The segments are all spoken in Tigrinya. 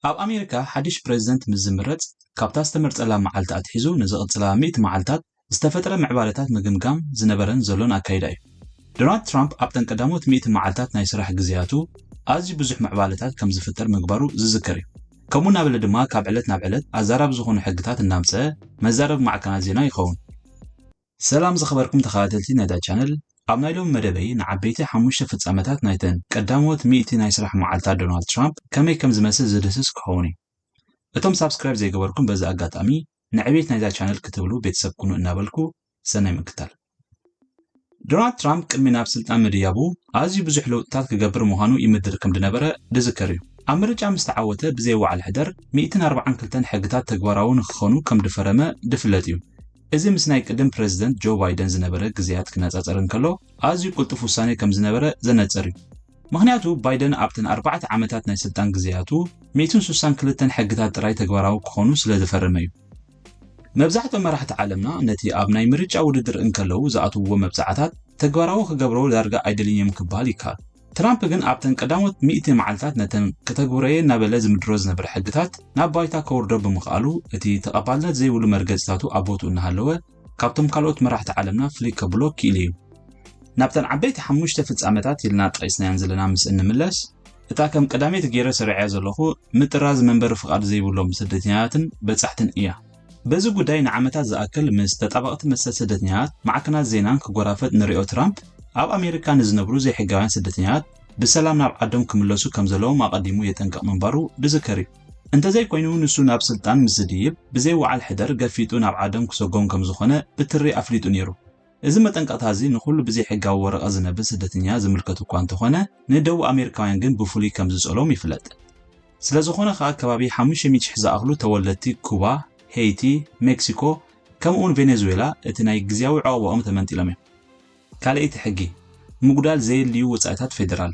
ኣብ ኣሜሪካ ሓድሽ ፕሬዝደንት ምስ ዝምረጽ፣ ካብታ ዝተመርጸላ መዓልቲ ኣትሒዙ ንዝቕጽላ ሚእቲ መዓልታት ዝተፈጥረ ምዕባለታት ምግምጋም ዝነበረን ዘሎን ኣካይዳ እዩ። ዶናልድ ትራምፕ ኣብተን ቀዳሞት ሚእቲ መዓልታት ናይ ስራሕ ግዜያቱ ኣዝዩ ብዙሕ ምዕባለታት ከም ዝፍጠር ምግባሩ ዝዝከር እዩ። ከምኡ እናበለ ድማ ካብ ዕለት ናብ ዕለት ኣዛራቢ ዝኾኑ ሕግታት እናምጸ መዛረቢ ማዕከናት ዜና ይኸውን። ሰላም ዝኸበርኩም ተኸታተልቲ ናይዛ ቻነል፣ ኣብ ናይ ሎሚ መደበይ ንዓበይቲ ሓሙሽተ ፍጻመታት ናይተን ቀዳሞት ሚእቲ ናይ ስራሕ መዓልታት ዶናልድ ትራምፕ ከመይ ከም ዝመስል ዝድህስስ ክኸውን እዩ። እቶም ሳብስክራይብ ዘይገበርኩም በዚ ኣጋጣሚ ንዕቤት ናይዛ ቻነል ክትብሉ ቤተሰብ ኩኑ እናበልኩ ሰናይ ምክታል። ዶናልድ ትራምፕ ቅድሚ ናብ ስልጣን ምድያቡ ኣዝዩ ብዙሕ ለውጥታት ክገብር ምዃኑ ይምድር ከም ዝነበረ ዝዝከር እዩ። ኣብ ምርጫ ምስ ተዓወተ ብዘይ ወዓል ሕደር ሚእትን ኣርባዓን ክልተን ሕግታት ተግባራዊ ንክኾኑ ከም ዝፈረመ ዝፍለጥ እዩ። እዚ ምስ ናይ ቅድም ፕሬዝደንት ጆ ባይደን ዝነበረ ግዜያት ክነጻጸር እንከሎ ኣዝዩ ቅልጡፍ ውሳኔ ከም ዝነበረ ዘነጽር እዩ። ምኽንያቱ ባይደን ኣብተን ኣርባዕተ ዓመታት ናይ ስልጣን ግዜያቱ ሚእትን ስሳን ክልተን ሕግታት ጥራይ ተግባራዊ ክኾኑ ስለ ዝፈረመ እዩ። መብዛሕትኦም መራሕቲ ዓለምና ነቲ ኣብ ናይ ምርጫ ውድድር እንከለዉ ዝኣትውዎ መብጽዓታት ተግባራዊ ክገብርዎ ዳርጋ ኣይደልይን እዮም ክበሃል ይከኣል። ትራምፕ ግን ኣብተን ቀዳሞት ሚእቲ መዓልታት ነተን ከተግብሮ'የ እናበለ ዝምድሮ ዝነበረ ሕግታት ናብ ባይታ ከውርዶ ብምኽኣሉ፣ እቲ ተቐባልነት ዘይብሉ መርገጺታቱ ኣብ ቦትኡ እናሃለወ፣ ካብቶም ካልኦት መራሕቲ ዓለምና ፍልይ ከብሎ ክኢሉ እዩ። ናብተን ዓበይቲ ሓሙሽተ ፍጻመታት ኢልና ጠቒስናየን ዘለና ምስ እንምለስ፣ እታ ከም ቀዳመይቲ ገይረ ሰሪዐያ ዘለኹ ምጥራዝ መንበሪ ፍቓድ ዘይብሎም ስደተኛታትን በጻሕትን እያ። በዚ ጉዳይ ንዓመታት ዝኣክል ምስ ተጣበቕቲ መሰል ስደተኛታት፣ ማዕከናት ዜናን ክጎራፈጥ ንሪኦ ትራምፕ፣ ኣብ ኣሜሪካ ንዝነብሩ ዘይሕጋውያን ስደተኛታት ብሰላም ናብ ዓዶም ክምለሱ ከም ዘለዎም ኣቐዲሙ የጠንቅቕ ምንባሩ ዝዝከር እዩ። እንተዘይኮይኑ ንሱ ናብ ስልጣን ምስ ዝድይብ ብዘይ ወዓል ሕደር ገፊጡ ናብ ዓዶም ክሰጎም ከም ዝኾነ ብትሪ ኣፍሊጡ ነይሩ። እዚ መጠንቀቕታ እዚ ንኹሉ ብዘይ ሕጋዊ ወረቐት ዝነብር ስደተኛ ዝምልከት እኳ እንተኾነ፣ ንደቡብ ኣሜሪካውያን ግን ብፍሉይ ከም ዝጸሎም ይፍለጥ። ስለ ዝኾነ ከኣ ከባቢ ሓሙሽተ ሚእቲ ሽሕ ዝኣኽሉ ተወለድቲ ኩባ፣ ሄይቲ፣ ሜክሲኮ፣ ከምኡውን ቬኔዙዌላ እቲ ናይ ግዝያዊ ዕቑባኦም ተመንጢሎም እዮም። ካልኣይቲ ሕጊ፣ ምጉዳል ዘየድልዩ ወጻኢታት ፌደራል።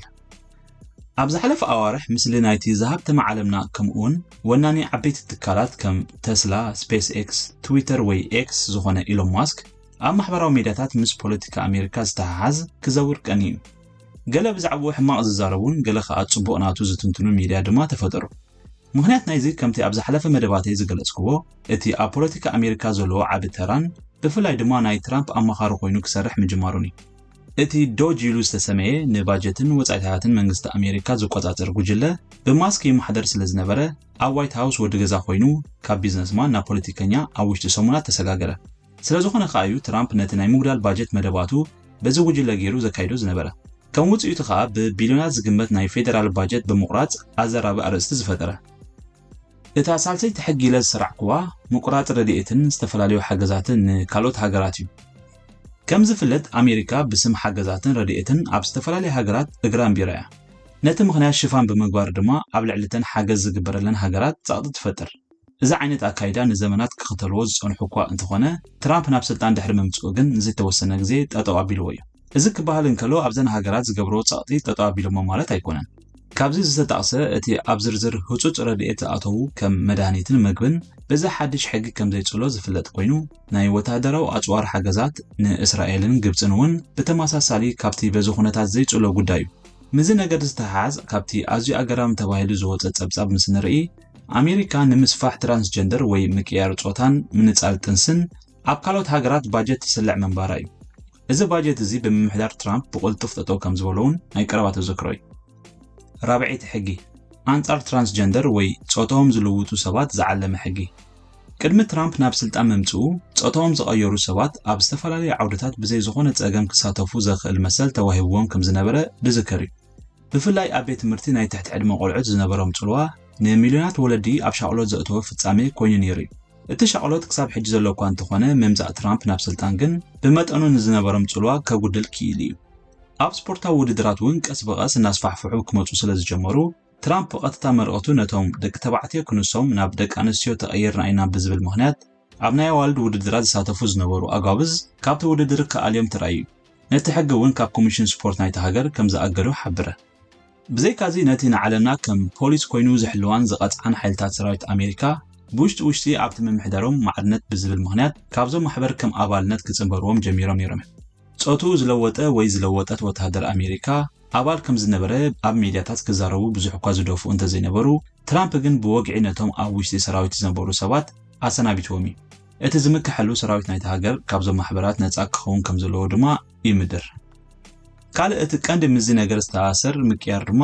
ኣብ ዝሓለፈ ኣዋርሕ ምስሊ ናይቲ ዝሃብተመ ዓለምና ከምኡውን ወናኒ ዓበይቲ ትካላት ከም ተስላ፣ ስፔስ ኤክስ፣ ትዊተር ወይ ኤክስ ዝኾነ ኢሎን ማስክ ኣብ ማሕበራዊ ሚድያታት ምስ ፖለቲካ ኣሜሪካ ዝተሓሓዝ ክዘውር ቀንዩ እዩ። ገለ ብዛዕባኡ ሕማቕ ዝዛረቡን ገለ ከኣ ጽቡቕ ናቱ ዝትንትኑ ሚድያ ድማ ተፈጠሩ። ምኽንያት ናይዚ ከምቲ ኣብ ዝሓለፈ መደባተይ ዝገለጽክዎ፣ እቲ ኣብ ፖለቲካ ኣሜሪካ ዘለዎ ዓቢ ተራን ብፍላይ ድማ ናይ ትራምፕ ኣማኻሪ ኮይኑ ክሰርሕ ምጅማሩን እዩ። እቲ ዶጅ ኢሉ ዝተሰመየ ንባጀትን ወጻኢታትን መንግስቲ ኣሜሪካ ዝቆጻጸር ጉጅለ ብማስክ ይመሓደር ስለ ዝነበረ፣ ኣብ ዋይት ሃውስ ወዲ ገዛ ኮይኑ ካብ ቢዝነስማን ናብ ፖለቲከኛ ኣብ ውሽጢ ሰሙናት ተሰጋገረ። ስለ ዝኾነ ከኣ እዩ ትራምፕ ነቲ ናይ ምጉዳል ባጀት መደባቱ በዚ ጉጅለ ገይሩ ዘካይዶ ዝነበረ። ከም ውጽኢቱ ከኣ ብቢልዮናት ዝግመት ናይ ፌደራል ባጀት ብምቑራጽ ኣዘራቢ ኣርእስቲ ዝፈጠረ። እታ ሳልሰይቲ ሕጊ ኢለ ዝሰራዕክዋ ምቁራጽ ረድኤትን ዝተፈላለዩ ሓገዛትን ንካልኦት ሃገራት እዩ። ከም ዝፍለጥ ኣሜሪካ ብስም ሓገዛትን ረድኤትን ኣብ ዝተፈላለዩ ሃገራት እግራ ኣንቢራ እያ። ነቲ ምኽንያት ሽፋን ብምግባር ድማ ኣብ ልዕሊተን ሓገዝ ዝግበረለን ሃገራት ጸቕጢ ትፈጥር። እዚ ዓይነት ኣካይዳ ንዘመናት ክኽተልዎ ዝጸንሑ እኳ እንተኾነ፣ ትራምፕ ናብ ስልጣን ድሕሪ ምምጽኡ ግን ንዝተወሰነ ግዜ ጠጠው ኣቢልዎ እዩ። እዚ ክበሃል እንከሎ ኣብዘን ሃገራት ዝገብርዎ ጸቕጢ ጠጠው ኣቢሎሞ ማለት ኣይኮነን። ካብዚ ዝተጣቕሰ እቲ ኣብ ዝርዝር ህጹጽ ረድኤት ዝኣተዉ ከም መድሃኒትን ምግብን በዚ ሓድሽ ሕጊ ከም ዘይጽሎ ዝፍለጥ ኮይኑ፣ ናይ ወተሃደራዊ ኣጽዋር ሓገዛት ንእስራኤልን ግብጽን እውን ብተመሳሳሊ ካብቲ በዚ ኩነታት ዘይጽሎ ጉዳይ እዩ። ምስዚ ነገር ዝተሓሓዝ ካብቲ ኣዝዩ ኣገራሚ ተባሂሉ ዝወጸ ጸብጻብ ምስ ንርኢ፣ ኣሜሪካ ንምስፋሕ ትራንስጀንደር ወይ ምቅያር ጾታን ምንጻል ጥንስን ኣብ ካልኦት ሃገራት ባጀት ትስልዕ ምንባራ እዩ። እዚ ባጀት እዚ ብምምሕዳር ትራምፕ ብቕልጡፍ ጠጠው ከም ዝበሎ እውን ናይ ቀረባ ተዘክሮ እዩ። ራብዐይቲ ሕጊ፣ ኣንጻር ትራንስጀንደር ወይ ጾታኦም ዝልውጡ ሰባት ዝዓለመ ሕጊ። ቅድሚ ትራምፕ ናብ ስልጣን ምምጽኡ፣ ጾታኦም ዝቐየሩ ሰባት ኣብ ዝተፈላለዩ ዓውድታት ብዘይ ዝኾነ ጸገም ክሳተፉ ዘኽእል መሰል ተዋሂብዎም ከም ዝነበረ ዝዝከር እዩ። ብፍላይ ኣብ ቤት ትምህርቲ ናይ ትሕቲ ዕድመ ቆልዑት ዝነበሮም ጽልዋ፣ ንሚልዮናት ወለዲ ኣብ ሻቕሎት ዘእተወ ፍጻሜ ኮይኑ ነይሩ እዩ። እቲ ሻቕሎት ክሳብ ሕጂ ዘሎ እኳ እንተኾነ፣ ምምጻእ ትራምፕ ናብ ስልጣን ግን ብመጠኑ ንዝነበሮም ጽልዋ ከጉድል ክኢሉ እዩ። ኣብ ስፖርታዊ ውድድራት እውን ቀስ ብቐስ እናስፋሕፍሑ ክመጹ ስለ ዝጀመሩ፣ ትራምፕ ብቐጥታ መርቐቱ ነቶም ደቂ ተባዕትዮ ክንሶም ናብ ደቂ ኣንስትዮ ተቐይርና ኢና ብዝብል ምኽንያት ኣብ ናይ ኣዋልድ ውድድራት ዝሳተፉ ዝነበሩ ኣጓብዝ ካብቲ ውድድር ክኣልዮም ተራእዩ። ነቲ ሕጊ እውን ካብ ኮሚሽን ስፖርት ናይታ ሃገር ከም ዝኣገዶ ሓበረ። ብዘይካዚ ነቲ ንዓለምና ከም ፖሊስ ኮይኑ ዝሕልዋን ዝቐጽዓን ሓይልታት ሰራዊት ኣሜሪካ ብውሽጢ ውሽጢ ኣብቲ ምምሕዳሮም ማዕርነት ብዝብል ምኽንያት ካብዞም ማሕበር ከም ኣባልነት ክጽንበርዎም ጀሚሮም ነይሮም እዮም። ጾትኡ ዝለወጠ ወይ ዝለወጠት ወተሃደር ኣሜሪካ ኣባል ከም ዝነበረ ኣብ ሚድያታት ክዛረቡ ብዙሕ እኳ ዝደፍኡ እንተዘይነበሩ፣ ትራምፕ ግን ብወግዒ ነቶም ኣብ ውሽጢ ሰራዊት ዝነበሩ ሰባት ኣሰናቢትዎም እዩ። እቲ ዝምክሐሉ ሰራዊት ናይቲ ሃገር ካብዞም ማሕበራት ነጻ ክኸውን ከም ዘለዎ ድማ ይምድር። ካልእ እቲ ቀንዲ ምስዚ ነገር ዝተኣሳሰር ምቅያር ድማ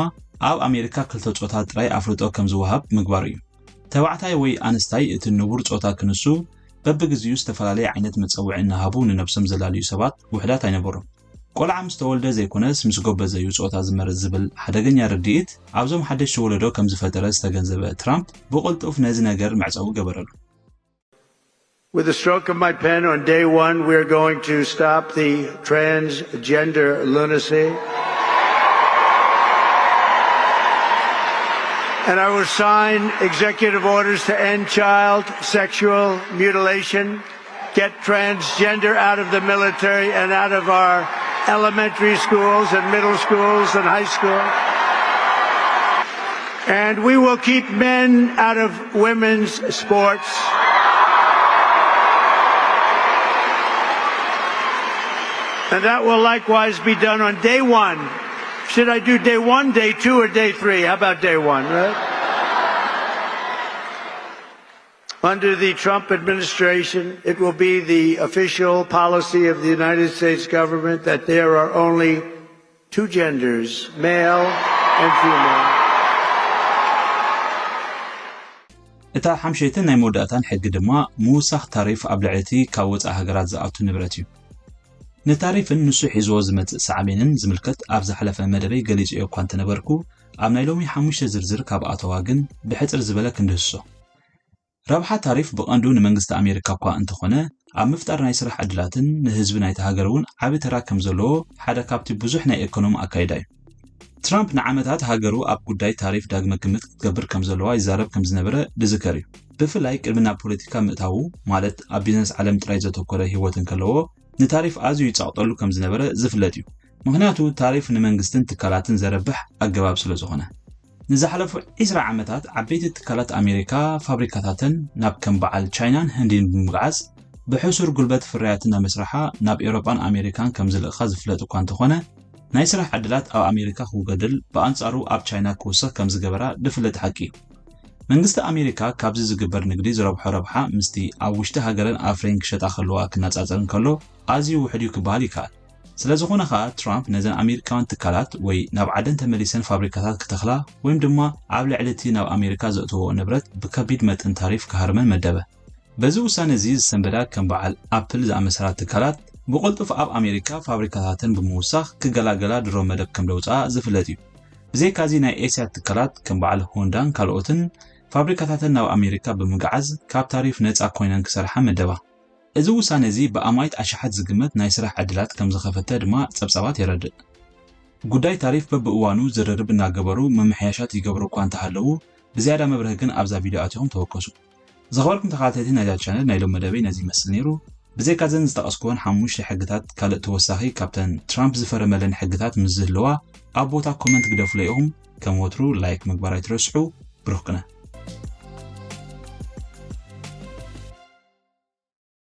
ኣብ ኣሜሪካ ክልተ ጾታ ጥራይ ኣፍልጦ ከም ዝወሃብ ምግባሩ እዩ። ተባዕታይ ወይ ኣንስታይ እቲ ንቡር ጾታ ክንሱ በብግዚኡ ዝተፈላለየ ዓይነት መጸውዒ እናሃቡ ንነብሶም ዘላለዩ ሰባት ውሑዳት ኣይነበሩን። ቆልዓ ምስ ተወልደ ዘይኮነስ ምስ ጎበዘዩ ጾታ ዝመርጽ ዝብል ሓደገኛ ርድኢት ኣብዞም ሓደሽቲ ወለዶ ከም ዝፈጠረ ዝተገንዘበ ትራምፕ ብቕልጡፍ ነዚ ነገር መዕጸዊ ገበረሉ። With the stroke of my pen on day one, we are going to stop the transgender lunacy. And I will sign executive orders to end child sexual mutilation, get transgender out of the military and out of our elementary schools and middle schools and high school. And we will keep men out of women's sports. And that will likewise be done on day one. Should I do day one, day two, or day three? How about day one, right? Under the Trump administration, it will be the official policy of the United States government that there are only two genders, male and female. እታ ሓምሸይትን ናይ መወዳእታን ሕጊ ድማ ምውሳኽ ታሪፍ ኣብ ልዕሊ እቲ ካብ ወጻኢ ሃገራት ዝኣቱ ንብረት እዩ። ንታሪፍን ንሱ ሒዝዎ ዝመጽእ ሳዕቤንን ዝምልከት ኣብ ዝሓለፈ መደበይ ገሊጸዮ እኳ እንተነበርኩ፣ ኣብ ናይ ሎሚ ሓሙሽተ ዝርዝር ካብ ኣተዋ ግን ብሕጽር ዝበለ ክንድህስሶ። ረብሓ ታሪፍ ብቐንዱ ንመንግስቲ ኣሜሪካ እኳ እንተኾነ፣ ኣብ ምፍጣር ናይ ስራሕ ዕድላትን ንህዝቢ ናይቲ ሃገር እውን ዓቢ ተራ ከም ዘለዎ ሓደ ካብቲ ብዙሕ ናይ ኤኮኖሚ ኣካይዳ እዩ። ትራምፕ ንዓመታት ሃገሩ ኣብ ጉዳይ ታሪፍ ዳግመ ግምት ክትገብር ከም ዘለዋ ይዛረብ ከም ዝነበረ ዝዝከር እዩ። ብፍላይ ቅድሚ ናብ ፖለቲካ ምእታዉ፣ ማለት ኣብ ቢዝነስ ዓለም ጥራይ ዘተኮረ ህይወት እንከለዎ፣ ንታሪፍ ኣዝዩ ይጸቕጠሉ ከም ዝነበረ ዝፍለጥ እዩ። ምኽንያቱ ታሪፍ ንመንግስትን ትካላትን ዘረብሕ ኣገባብ ስለ ዝኾነ። ንዝሓለፉ ዒስራ ዓመታት ዓበይቲ ትካላት ኣሜሪካ ፋብሪካታተን ናብ ከም በዓል ቻይናን ህንዲን ብምግዓዝ ብሕሱር ጉልበት ፍርያትን እናመስርሓ ናብ ኤውሮጳን ኣሜሪካን ከም ዝልእኻ ዝፍለጥ እኳ እንተኾነ፣ ናይ ስራሕ ዕድላት ኣብ ኣሜሪካ ክውገድል ብኣንጻሩ ኣብ ቻይና ክውስኽ ከም ዝገበራ ዝፍለጥ ሓቂ እዩ። መንግስቲ ኣሜሪካ ካብዚ ዝግበር ንግዲ ዝረብሖ ረብሓ ምስቲ ኣብ ውሽጢ ሃገረን ኣፍረይን ክሸጣ ከለዋ ክነጻጸር እንከሎ ኣዝዩ ውሑድ እዩ ክበሃል ይከኣል። ስለ ዝኾነ ኸኣ ትራምፕ ነዘን ኣሜሪካውያን ትካላት ወይ ናብ ዓደን ተመሊሰን ፋብሪካታት ክተኽላ ወይም ድማ ኣብ ልዕሊ እቲ ናብ ኣሜሪካ ዘእትዎ ንብረት ብከቢድ መጠን ታሪፍ ክሃርመን መደበ። በዚ ውሳነ እዚ ዝሰንበዳ ከም በዓል ኣፕል ዝኣመሰላ ትካላት ብቕልጡፍ ኣብ ኣሜሪካ ፋብሪካታተን ብምውሳኽ ክገላገላ ድሮ መደብ ከም ደውፅኣ ዝፍለጥ እዩ። ብዘይካዚ ናይ ኤስያ ትካላት ከም በዓል ሆንዳን ካልኦትን ፋብሪካታተን ናብ ኣሜሪካ ብምግዓዝ ካብ ታሪፍ ነፃ ኮይነን ክሰርሓ መደባ። እዚ ውሳነ እዚ ብኣማኢት ኣሽሓት ዝግመት ናይ ስራሕ ዕድላት ከም ዝኸፈተ ድማ ጸብጻባት የረድእ። ጉዳይ ታሪፍ በብእዋኑ ዝርርብ እናገበሩ ምምሕያሻት ይገብሩ እኳ እንተሃለዉ፣ ብዝያዳ መብርሂ ግን ኣብዛ ቪድዮ ኣቲኹም ተወከሱ። ዝኸበርኩም ተኸታተልቲ ናይዛ ቻነል፣ ናይ ሎም መደበይ ነዚ ይመስል ነይሩ። ብዘይካ ዘን ዝጠቐስኩወን ሓሙሽተ ሕግታት፣ ካልእ ተወሳኺ ካብተን ትራምፕ ዝፈረመለን ሕግታት ምስ ዝህልዋ ኣብ ቦታ ኮመንት ግደፉለይ ኢኹም። ከም ወትሩ ላይክ ምግባር ኣይትረስሑ። ብሩኽ ቅነ።